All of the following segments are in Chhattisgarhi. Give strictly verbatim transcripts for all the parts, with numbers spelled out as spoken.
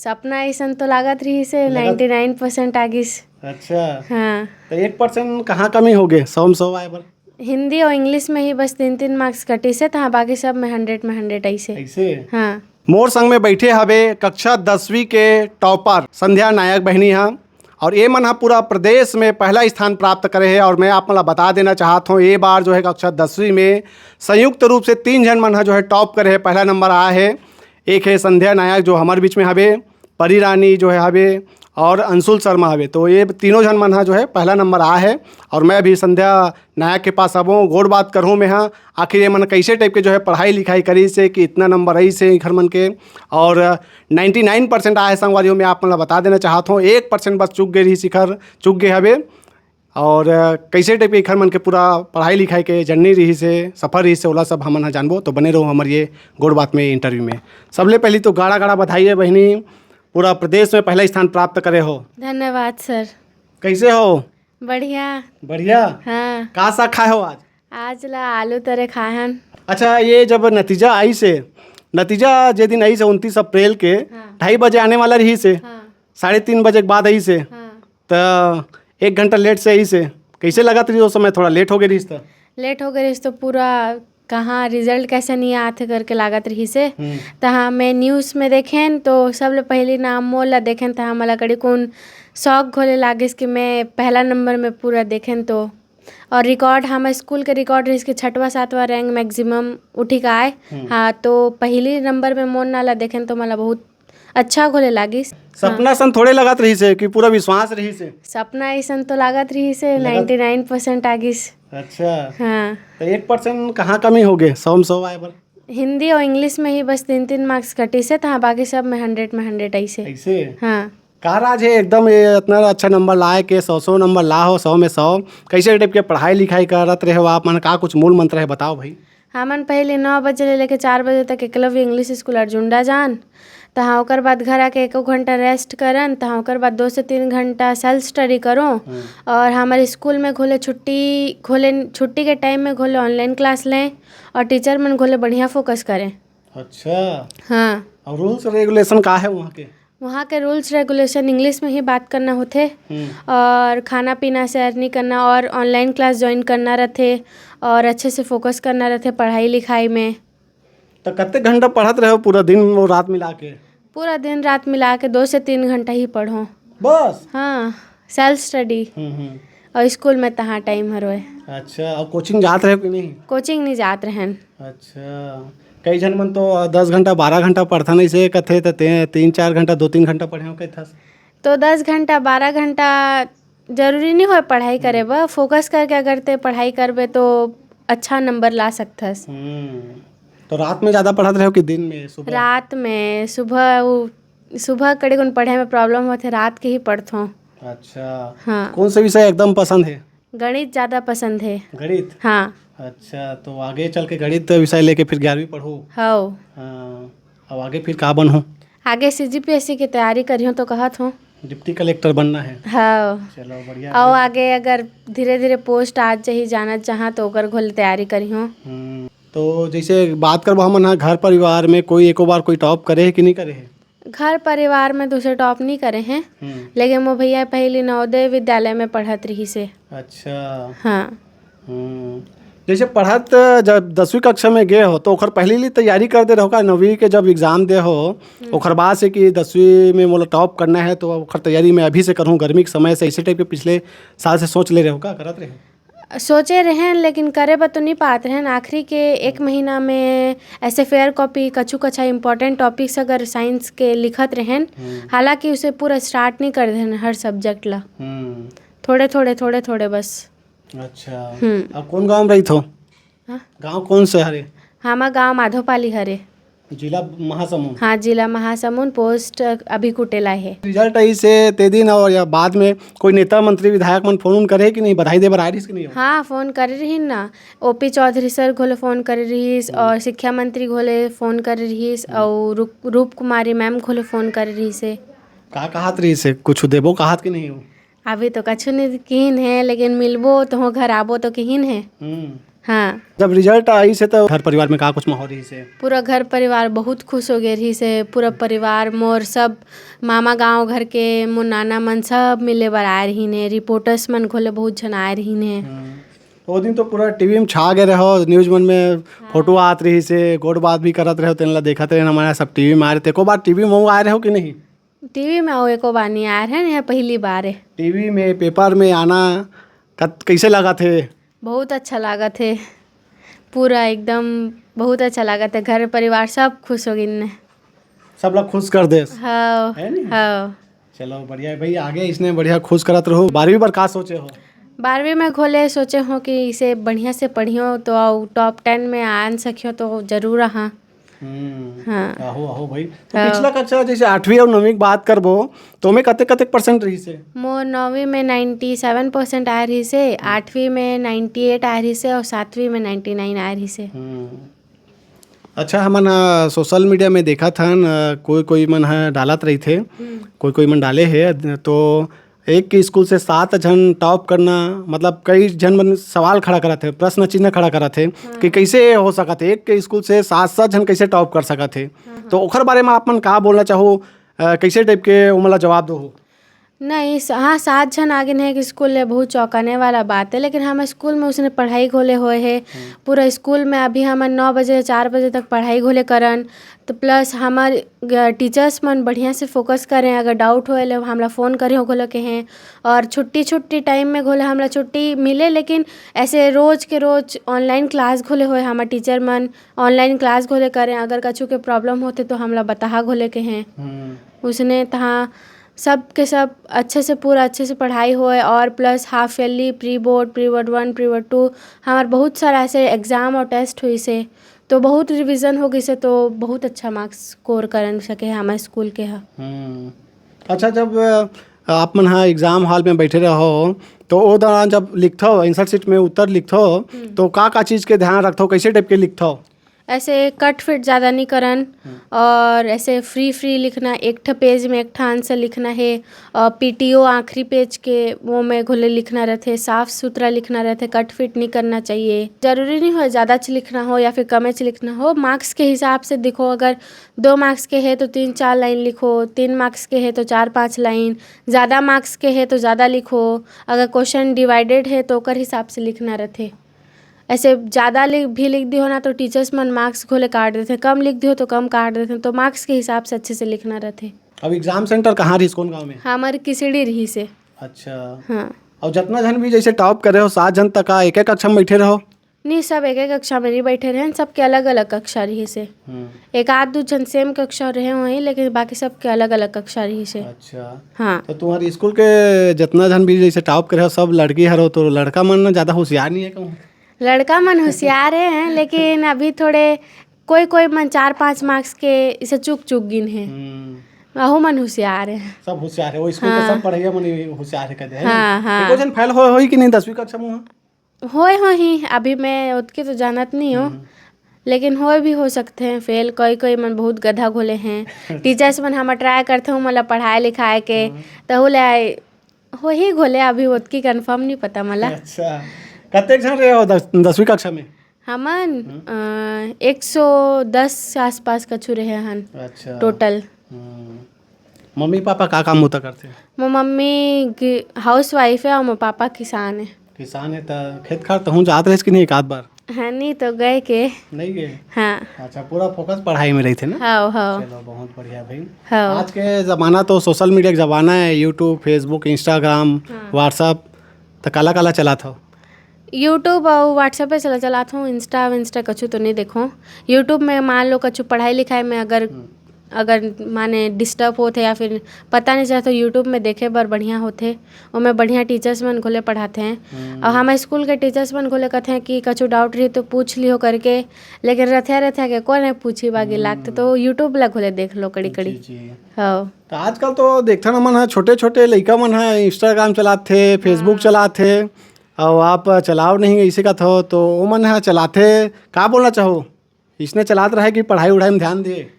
सपना अइसन तो लागत रहिस हे, लगत- नाइंटी नाइन परसेंट आ गिस। अच्छा। हाँ। तो एक परसेंट कहाँ कमी हो गए सौ में सौ आए बर? हिंदी और इंग्लिश में ही बस तीन तीन मार्क्स कटिस हे, तो हाँ, बाकी सब में हंड्रेड में हंड्रेड अइसे। ऐसे? हाँ। मोर संग में बैठे हवे कक्षा दसवीं के टॉपर संध्या नायक बहिनी हा, और ये मन हा पूरा प्रदेश में पहला स्थान प्राप्त करे हे। और मैं आप मन ला बता देना चाहत हूँ, ये बार जो है कक्षा दसवीं में संयुक्त रूप से तीन झन मन हा जो है टॉप करे हे, पहला नंबर आए हे। एक है संध्या नायक जो हमारे बीच में हवे, परी रानी जो है हवे, और अंशुल शर्मा हवे। तो ये तीनों झन मन हा जो है पहला नंबर आए हे। और मैं अभी संध्या नायक के पास आबो, गोठ बात करहूँ मैं हा, आखिर ये मन कैसे टाइप के जो है पढ़ाई लिखाई करिस हे कि इतना नंबर आइस हे इखर मन के। और नाइंटी नाइन परसेंट आए हे संगवारी हो, मैं आप मन ला बता देना चाहत हूँ, एक परसेंट बस चूक गे रहिस, इखर चूक गे हवे। और अ, कैसे टाइप के इखर मन के पूरा पढ़ाई लिखाई के जर्नी रहिस हे, सफर रहिस हे, ओला सब हमन ह जानबो। तो बने रहो हमर ये गोठ बात में, इंटरव्यू में। सबले पहली तो गाड़ा गाड़ा बधाई है बहिनी, पूरा प्रदेश में पहला स्थान प्राप्त करे हो। धन्यवाद सर। कैसे हो? बढ़िया। बढ़िया। हाँ। का साग खाए हो आज? आज ला आलू तरे खाए हन। अच्छा, ये जब नतीजा आइस हे, नतीजा जे दिन आइस हे उनतीस अप्रैल के, हाँ। ढाई बजे आने वाला रहिस हे, हाँ। साढ़े तीन बजे के बाद आइस हे, हाँ। त एक घंटा लेट से आइस हे, कैसे लगत रहिस ओ समय? थोड़ा लेट हो गे रहिस त? लेट हो गे रहिस तो पूरा कहाँ रिजल्ट कैसे नहीं आत हे करके लागत रहिस हे। हम्म। त हाँ, मैं न्यूज़ में देखेन तो सबले पहली नाम मोर ला देखेन, त हाँ, मोला कड़ी कोन शौक घोले लागिस कि मैं पहला नंबर में पूरा देखेन तो। और रिकॉर्ड, हमर स्कूल के रिकॉर्ड रहिस कि छठवा सातवां रैंक मैक्सिमम उठी के आए। हम्म। हाँ, तो पहली नंबर में मोर नाम ला देखेन तो मोला बहुत अच्छा घोले लागिस। सपना सन थोड़े लगत रहिस हे कि पूरा विश्वास रहिस हे? सपना अइसन तो लागत रहिस हे, लगत- नाइंटी नाइन परसेंट आ गिस। अच्छा। हाँ। तो एक परसेंट कहाँ कमी हो गे सौ में सौ आए बर? हिंदी और इंग्लिश में ही बस तीन तीन मार्क्स कटिस हे, त हाँ, बाकी सब में हंड्रेड में हंड्रेड अइसे। ऐसे? हाँ। का राज है एकदम ये इतना अच्छा नंबर लाए के, सौ सौ नंबर ला हो, सौ में सौ? कैसे टाइप के पढ़ाई लिखाई करत रहे हो आप मन? का कुछ मूल मंत्र है, बताओ भाई। हमन पहले नौ बजे ले लेके चार बजे तक एकलव्य इंग्लिश स्कूल अर्जुंडा जान, तहाँ ओकर बाद घर आके एको घंटा रेस्ट करन, तहाँ ओकर बाद दो से तीन घंटा सेल्फ स्टडी करो। हम्म। और हमारे स्कूल में घोले छुट्टी, घोले छुट्टी के टाइम में घोले ऑनलाइन क्लास लें और टीचर मन घोले बढ़िया फोकस करें। अच्छा। हाँ। और रूल्स रेगुलेशन का है वहाँ के? वहाँ के रूल्स रेगुलेशन इंग्लिश में ही बात करना होथे। हम्म। और खाना पीना शेयर नहीं करना और ऑनलाइन क्लास ज्वाइन करना रहथे और अच्छे से फोकस करना रहथे पढ़ाई लिखाई में। तो कत्ते घंटा पढ़त रहे हो पूरा दिन और रात मिला के? पूरा दिन रात मिला के दो से तीन घंटा ही पढ़ो। बस? हाँ, सेल्फ स्टडी। हम्म, हम्म। और स्कूल में तहाँ टाइम हर होए। अच्छा, और कोचिंग जात रहे हो कि नहीं? कोचिंग नहीं जात रहन। अच्छा, कई झन मन तो दस घंटा, बारह घंटा पढ़थन, ऐसे कथे त ते-, तीन चार घंटा, दो तीन घंटा पढ़े हो कथस। तो दस घंटा, बारह घंटा जरूरी नहीं होए पढ़ाई करे बर, फोकस करके अगर ते पढ़ाई करबे तो अच्छा नंबर ला सकथस। हम्म, तो रात में ज़्यादा पढ़त रहे हो कि दिन में, सुबह? रात में, सुबह वो, सुबह कड़ी कोन पढ़े में प्रॉब्लम होथे, रात के ही पढ़थों। अच्छा। हाँ। कौन से विषय एकदम पसंद है? गणित ज़्यादा पसंद है। गणित? हाँ। अच्छा, तो आगे चल के गणित विषय लेके फिर ग्यारहवीं पढ़ो? हव। हाँ, अब आगे फिर का बनहो? आगे सीजीपीएससी की तैयारी करियो तो कहत हूँ। डिप्टी कलेक्टर बनना है? हव। चलो, बढ़िया और है। आगे अगर धीरे धीरे पोस्ट आ जाही, जानत जहाँ, तो ओकर घोल तैयारी करियो। हम्म, तो जैसे बात करबो हमन हा, घर परिवार में कोई एको बार कोई टॉप करे है कि नहीं करे है? घर परिवार में दूसरे टॉप नहीं करे हैं, हम्म। लेकिन मोर भैया पहली नवोदय विद्यालय में पढ़त रहिस हे। अच्छा। हाँ। हम्म। जैसे पढ़त जब दसवीं कक्षा में गए हो, तो ओखर पहले ही तैयारी कर दे रहो का? नवीं के जब एग्जाम दे हो, हम्म। ओखर बाद से कि दसवीं में मोला टॉप करना है, तो ओखर तैयारी मैं अभी से करूँ, गर्मी के समय से, ऐसे टाइप के पिछले साल से सोच ले रहे हो का, करत रहे? सोचे रहेन, लेकिन करे बर तो नहीं पात रहेन। आखिरी के एक महीना में ऐसे फेयर कॉपी, कछु कछा इंपॉर्टेंट टॉपिक्स अगर साइंस के लिखत रहेन, हम्म। हालांकि उसे पूरा स्टार्ट नहीं कर देन हर सब्जेक्ट ला। हम्म। थोड़े थोड़े, थोड़े थोड़े बस। अच्छा। हम्म। अब कौन गांव में रहित हो? हाँ? गांव कौन से हरे? हमार गांव माधोपाली हरे। जिला महासमुंद। हाँ, जिला महासमुंद, पोस्ट अभी कुटेला है। रिजल्ट आई से ते दिन और या बाद में कोई नेता, मंत्री, विधायक मन फोन उन करे कि नहीं, बधाई दे बर आए रहिस कि नहीं? हाँ, फोन करे रहिन ना। ओपी चौधरी सर घोले फोन करे रहिस, हम्म। और शिक्षा मंत्री घोले फोन करे रहिस, हम्म। और रूप, रूप कुमारी मैम घोले फोन करे रहिस हे। का कहत रहिस हे, कुछ देबो कहत कि नहीं हो? अभी तो कछु नहीं किहिन हे, लेकिन मिलबो तो घर आबो तो किहिन हे। हम्म। हाँ। जब रिजल्ट आइस हे, तो घर परिवार में का कुछ माहौल रहिस हे? पूरा घर परिवार बहुत खुश हो गए रहिस हे। पूरा परिवार मोर सब, मामा गांव घर के, मोर नाना मन सब मिले बर आए रहिन हे। रिपोर्टर्स मन घलो बहुत झन आए रहिन हे। हम्म। ओ दिन तो पूरा टीवी में छा गए रहो, न्यूज मन में हाँ। फोटो आत रहिस हे, गोठ बात भी करत रहो, तेन ला देखत रहे हमारे सब टीवी में आ रहे। एको बार टीवी में आए रहो कि नहीं? टीवी में अउ एको बार नहीं आए रहे, यह पहली बार हे। टीवी में, पेपर में आना कत-, कैसे लागत हे? बहुत अच्छा लागत हे, पूरा एकदम बहुत अच्छा लागत हे। घर परिवार सब खुश हो गिन हे। सब लोग खुश कर देस। हाँ, है नी? हाँ। चलो बढ़िया हे भाई, आगे इसने बढ़िया खुश करत रहो। बारहवीं बर का सोचे हो? बारहवीं में घोले सोचे हो कि इसे बढ़िया से पढ़ियो तो अउ टॉप टेन में आन सकियो तो जरूर आहा। हम्म, हाँ। आहो, आहो भाई। तो हाँ। पिछला कक्षा जैसे आठवीं अउ नवीं की बात करबो, तो ओमे कतेक, कतेक परसेंट रहिस हे? मोर नवीं में नाइंटी सेवन परसेंट आए रहिस हे, आठवीं में नाइंटी एट आए रहिस हे अउ सातवीं में नाइंटी नाइन आए रहिस हे। हम्म। अच्छा, हमन ह सोशल मीडिया में देखत हन, अ, कोई, कोई मन ह डालत रहिथे, हम्म। कोई, कोई मन डाले हे, तो एक के स्कूल से सात झन टॉप करना, मतलब कई झन मन सवाल खड़ा करत हे, प्रश्न चिन्ह खड़ा करत हे हाँ। कि कैसे हो सकत हे, एक के स्कूल से सात, सात झन कैसे टॉप कर सकत हे। हाँ, हाँ। तो ओखर बारे में आप मन का बोलना चाहो, अ, कैसे टाइप के ओमन ला जवाब दो? नहीं, स-, हाँ, सात झन आगे नहीं कि स्कूल ले बहुत चौंकाने वाला बात है, लेकिन हम स्कूल में उसने पढ़ाई घोले होए हे। हम्म। पूरा स्कूल में अभी हमन नौ बजे, चार बजे तक पढ़ाई घोले करन, तो प्लस हमर ग-, टीचर्स मन बढ़िया से फोकस करें, अगर डाउट होए ले हमला फ़ोन करे हो घोलो के हैं। और छुट्टी, छुट्टी टाइम में घोले हमला छुट्टी मिले, लेकिन ऐसे रोज के रोज ऑनलाइन क्लास घोले होए, हमर टीचर मन ऑनलाइन क्लास घोले करें, अगर कछु के प्रॉब्लम होते तो हमला बताहा घोले के हैं। हम्म। उसने तहाँ सब के सब अच्छे से, पूरा अच्छे से पढ़ाई होए और plus half yearly, pre board, pre board one, pre board two, हमार बहुत सारा ऐसे एग्जाम और टेस्ट हुई से, तो बहुत रिवीजन हो गई से, तो बहुत अच्छा मार्क्स स्कोर करन सके हमारे स्कूल के ह। हम्म। अच्छा, जब, अ, आप मन हा एग्जाम हॉल में बैठे रहो, तो ओ दौरान जब लिखथो, आंसर शीट में उत्तर लिखथो, हम्म। तो का का चीज के ध्यान रखथो, कैसे टाइप के लिखथो? ऐसे कट फिट ज़्यादा नहीं करन हम्म। और ऐसे फ्री फ्री लिखना, एक ठा पेज में एक ठा आंसर लिखना है। और पीटीओ आखिरी पेज के वो में घोले लिखना रहते, साफ सुथरा लिखना रहते, कट फिट नहीं करना चाहिए। ज़रूरी नहीं हो ज़्यादा च लिखना हो या फिर कमे च लिखना हो, मार्क्स के हिसाब से दिखो। अगर दो मार्क्स के है तो तीन चार लाइन लिखो, तीन मार्क्स के है तो चार पाँच लाइन, ज़्यादा मार्क्स के है तो ज़्यादा लिखो। अगर क्वेश्चन डिवाइडेड है तो ओकर हिसाब से लिखना रहते। ऐसे ज़्यादा लिख, भी लिख दिहो ना तो टीचर्स मन मार्क्स घोले काट देथे, कम लिख दिहो तो कम काट देथे, तो मार्क्स के हिसाब से अच्छे से लिखना रहथे। अब एग्जाम सेंटर कहाँ रहिस, कौन गाँव में? हमर किसड़ी रहिस हे। अच्छा। हाँ। और जितना झन भी जैसे टॉप करे हो, सात झन तक का एक एक कक्षा में बैठे रहो? नहीं, सब एक एक कक्षा में नहीं बैठे रहे, सबके अलग अलग कक्षा रहिस हे। हम्म। एक आध दू झन सेम कक्षा रहे होही, लेकिन बाकी सबके अलग अलग कक्षा रहिस हे। अच्छा। हाँ। तो तुम्हारे स्कूल के जितना झन भी जैसे टॉप करे हो, सब लड़की हरो, तो लड़का मन ज़्यादा होशियार नहीं है कहूँ? लड़का मन होशियार है, लेकिन अभी थोड़े कोई कोई मन चार पाँच मार्क्स के इसे चूक चूक गिन है। हम्म। अहू मन होशियार है। सब होशियार है, वो स्कूल के हाँ। सब पढ़ैया मन होशियार है कहते हैं। हाँ, हाँ। एको झन फेल हो, होई कि नहीं दसवीं कक्षा में? होए होही, अभी मैं ओतके तो जानत नहीं हूँ, हम्म। लेकिन होए भी हो सकते हैं फेल। कोई कोई मन बहुत गधा घोले हैं। टीचर्स मन हमर ट्राई करते हैं, मतलब पढ़ाए लिखाए के, हम्म। तहु ले आए, होही घोले, अभी ओतकी कंफर्म नहीं पता मला। अच्छा, कतेक झन रहे हो दस, दसवीं कक्षा में? हमन, हम्म। अ, एक सौ दस आसपास कछु रहे हन अच्छा। टोटल। हम्म। मम्मी पापा का काम होता करते? मोर मम्मी गि-, हाउसवाइफ है और मोर पापा किसान है। किसान है, त खेत खार तहूँ जात रहे कि नहीं एक आध बार? हाँ, नहीं तो गए के। नहीं गए? हाँ। अच्छा, पूरा फोकस पढ़ाई में रहिथे ना? हाँ, हाँ। चलो, बहुत बढ़िया भाई। हाँ। आज के जमाना तो सोशल मीडिया के जमाना है, YouTube, Facebook, Instagram, हाँ। WhatsApp, त काला काला चलात हो? YouTube और WhatsApp पे चला चलात हूँ, Insta Insta कछु तो नहीं देखो। YouTube में मान लो कछु पढ़ाई लिखाई में अगर हम्म। अगर माने डिस्टर्ब होत है या फिर पता नहीं चलत, तो YouTube में देखे बर बढ़िया होथे। ओमे बढ़िया टीचर्स मन घोले पढ़ाथे हैं। हम्म। और हमारे स्कूल के टीचर्स मन घोले कहते हैं कि कछु डाउट रही तो पूछ लियो करके, लेकिन रथे रथे के कोई नहीं पूछी बागी लागते, तो हम्म। YouTube ला घोले देख लो कड़ी कड़ी। जी, जी। हाँ। तो आजकल तो देखथन हमन ह, छोटे छोटे लइका मन ह Instagram चलाथे, Facebook हाँ। चलाथे, और आप चलाओ नहीं ऐसे कथो, तो ओमन ह चलाथे, का बोलना चाहो? इसने चलात रहे कि पढ़ाई उढ़ाई में ध्यान दे?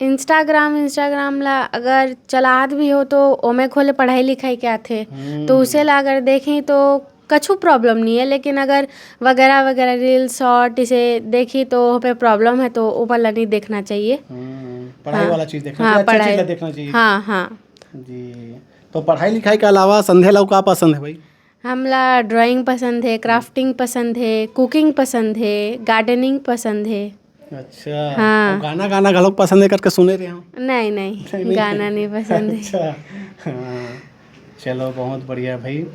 Instagram, Instagram ला अगर चलात भी हो तो ओमे खोले पढ़ाई लिखाई के आथे। हम्म। तो उसे ला अगर देखें तो कछु प्रॉब्लम नहीं है, लेकिन अगर वगैरह वगैरह रील, शॉर्ट इसे देखी तो ओह पे प्रॉब्लम है, तो ओमन ला नहीं देखना चाहिए। हम्म, पढ़ाई हाँ। वाला चीज़ देखना हाँ, चाहिए, अच्छा चीज़ पढ़ाई। ला देखना चाहिए। हाँ, हाँ। जी, तो पढ़ाई लिखाई के अलावा संध्या ला का पसंद है भाई? हमला ड्राइंग पसंद है, क्राफ्टिंग पसंद है, कुकिंग पसंद है, गार्डनिंग पसंद है। अच्छा, हाँ। अउ गाना, गाना घलोक पसंद है करके सुने रहे हूँ। नहीं, नहीं, नहीं, नहीं। गाना नहीं पसंद है। अच्छा, हाँ, चलो बहुत बढ़िया भाई।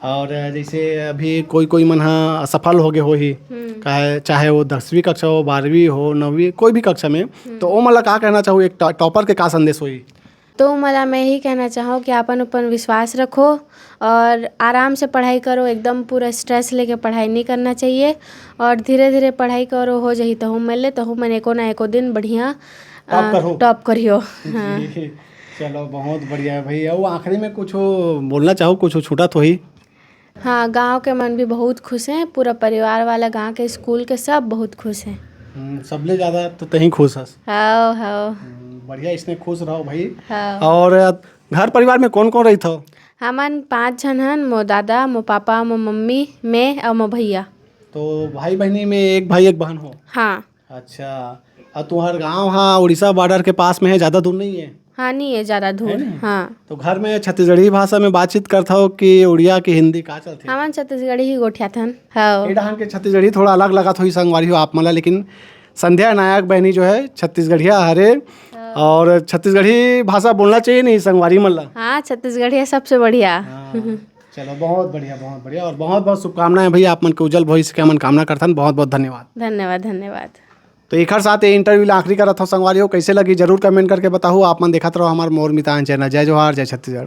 और जैसे अभी कोई, कोई मन हा असफल हो गए होही, हम्म। काहे, चाहे वो दसवीं कक्षा हो, बारहवीं हो, नौवीं, कोई भी कक्षा में, हम्म। तो ओ मन ला का कहना चाहू, एक टॉ-, टॉपर के का संदेश होही? तो मला मैं यही कहना चाहूँ कि अपन अपन विश्वास रखो और आराम से पढ़ाई करो, एकदम पूरा स्ट्रेस लेके पढ़ाई नहीं करना चाहिए और धीरे धीरे पढ़ाई करो, हो जही तहूँ मिले तहूँ मन एको ना एको दिन बढ़िया, टॉप अ, करहू। टॉप करियो। हाँ। जी, चलो बहुत बढ़िया है भाई। और आखिरी में कुछ बोलना चाहू, कुछ छूटत होही? हाँ, गाँव के मन भी बहुत खुश हैं, पूरा परिवार वाला, गाँव के, स्कूल के, सब बहुत खुश हैं। हम्म, सबले ज्यादा तो तहीं खुश हस। हाव, हाव। हम्म, बढ़िया, इसने खुश रहो भाई। हाव। और घर परिवार में कौन कौन रहिथव? हमन पाँच झन हन, मो दादा, मो पापा, मो मम्मी, मैं और मो भैया। तो भाई बहनी में एक भाई एक बहन हो? हाँ। अच्छा, और तुम्हार गांव हा उड़ीसा बॉर्डर के पास में है, ज्यादा दूर नहीं है? हाँ, नहीं है ज्यादा दूर। है नहीं? हाँ। तो घर में छत्तीसगढ़ी भाषा में बातचीत करत हो कि उड़िया की हिंदी का चलथे? हमन छत्तीसगढ़ी ही गोठियाथन। हाँ। ए डहान के छत्तीसगढ़ी थोड़ा अलग लगत होही संगवारी हो आप मन ला, लेकिन संध्या नायक बहनी जो है छत्तीसगढ़िया हरे, हाँ। और छत्तीसगढ़ी भाषा बोलना चाहिए नहीं संगवारी मन ला। हाँ, छत्तीसगढ़िया सबसे बढ़िया। हाँ। चलो, बहुत बढ़िया, बहुत बढ़िया, और बहुत बहुत शुभकामनाएं भैया, आप मन के उज्जवल भविष्य के हमन कामना करथन। बहुत बहुत धन्यवाद। धन्यवाद, धन्यवाद। तो एखर साथ ये इंटरव्यू ला आखिरी करत हव संगवारी हो, कैसे लगी जरूर कमेंट करके बताहू। आप मन देखत रहो हमार मोर मितान चैनल। जय जोहार, जय छत्तीसगढ़।